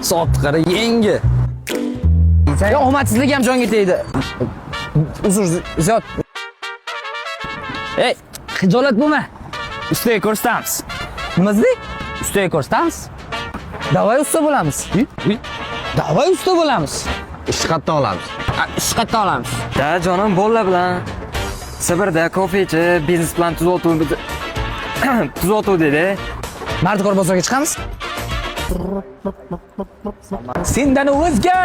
Soatni qara, yangi. Ya omadsizlik ham jonga tegdi. Uzr, Ziyod. Ey, xijolat bo'lma. Ustaga ko'rsatamiz. Nima dedik? Ustaga ko'rsatamiz. Davay usta bo'lamiz. Davay usta bo'lamiz. Ishni qayerdan olamiz? Ish qayerdan olamiz? Da jonim bolalar bilan Sibirda kofe ichib, biznes plan tuzatib dedi. Mardikor bozorga chiqamiz. Sendan o'zga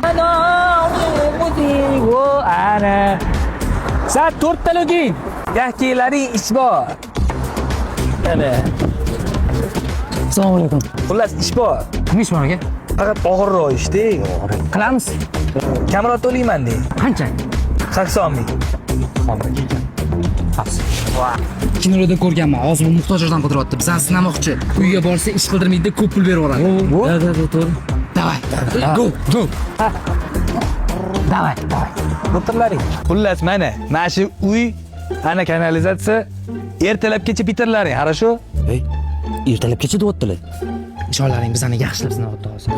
ana. Soat 4 ta. Yakilaring ish bor. Ana. Assalomu alaykum. Xullas ish bor. Nima ish bor aka? Faqat og'irroq ishda. Qilamiz. Kamroq to'layman de. Qancha? 80 ming. Kinolarda ko'rganman. Hozir bu muhtojlardan qidiryapti. Bizani sinamoqchi. Uyga borsa ish qildirmaydi, ko'p pul berib yuboradi. Da, da, da, to'g'ri. Davay. Go, go. Davay, davay. O'tirlaring. Xullas mana, mana shu uy, ana kanalizatsiya ertalabgacha bitirlaring, хорошо? Ey, ertalabgacha deyaptilar. Ishonlaring, bizani yaxshilab sinayapti hozir.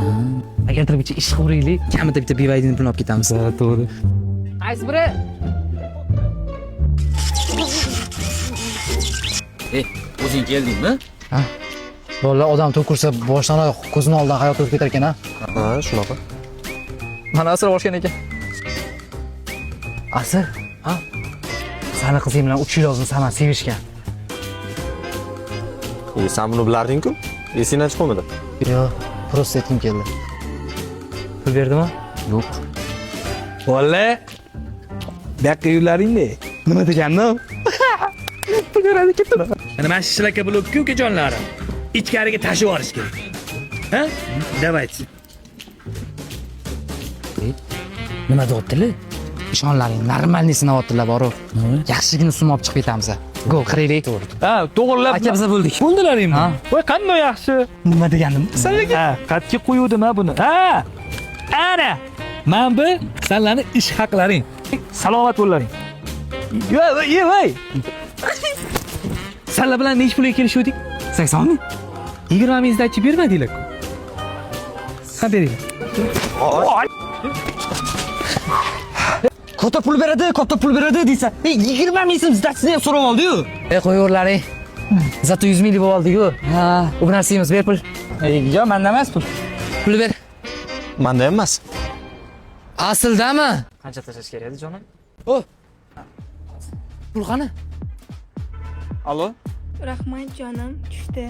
Agar ertalabgacha ish qilib, kamida bitta BYDni pulini olib ketamiz. To'g'ri. Qaysi biri? Ey, o'zing keldingmi? Bolalar odam to'kursa boshdan oyoq ko'zini oldidan hayot o'tib ketar ekan, ha? Ha, shunaqa. Mana asr boshgan ekan. Asr? Ha? Sani qizing bilan 3 yil oldin Samad sevishgan. E, sen buni bilarding-ku. Esingdan chiqmadi. Yo'q, просто aytgim keldi. Pul berdimi? Yo'q. Valla bu yoqqa yurlaring-da. Nima degandim? Pul beradi ketdi. Mana mana shu shlaka blokku ukajonlarim. Ichkariga tashib yuborish kerak. Ha? Давайте. Nima deyaptilar? Ishonlaring, normalniy sinayaptilar borib. Yaxshigina summa olib chiqib ketamiz. Go, qiraylik. Ha, to'g'rilab. Aka, biza bo'ldik. Bo'ldilaringmi? Ha. Voy, qanday yaxshi. Nima degandim? Sizlarga ha, qatga qo'yuvdim ha buni. Ha. Ana. Mana bu sizlarning ish haqlaring. Salomat bo'llaring. Yo, voy, voy. Sizlar bilan nechi pulga kelishuvdik? 80 ming. 20 ming сдачи bermadinglar-ku. Ha, beringlar. Katta pul beradi, katta pul beradi deysa, 20 ming so'm сдача sini ham so'rab oldi-yu. Ey, qo'yaverlaring. Зато 100 minglik bo'lib oldik-ku. Ha, u narsa emas, ber pul. Yo'q, menda emas pul. Pul ber. Menda ham emas. Asldami? Qancha tashlash kerak edi jonim? O. Pul qani? Allo? Rahmat jonim, tushdi.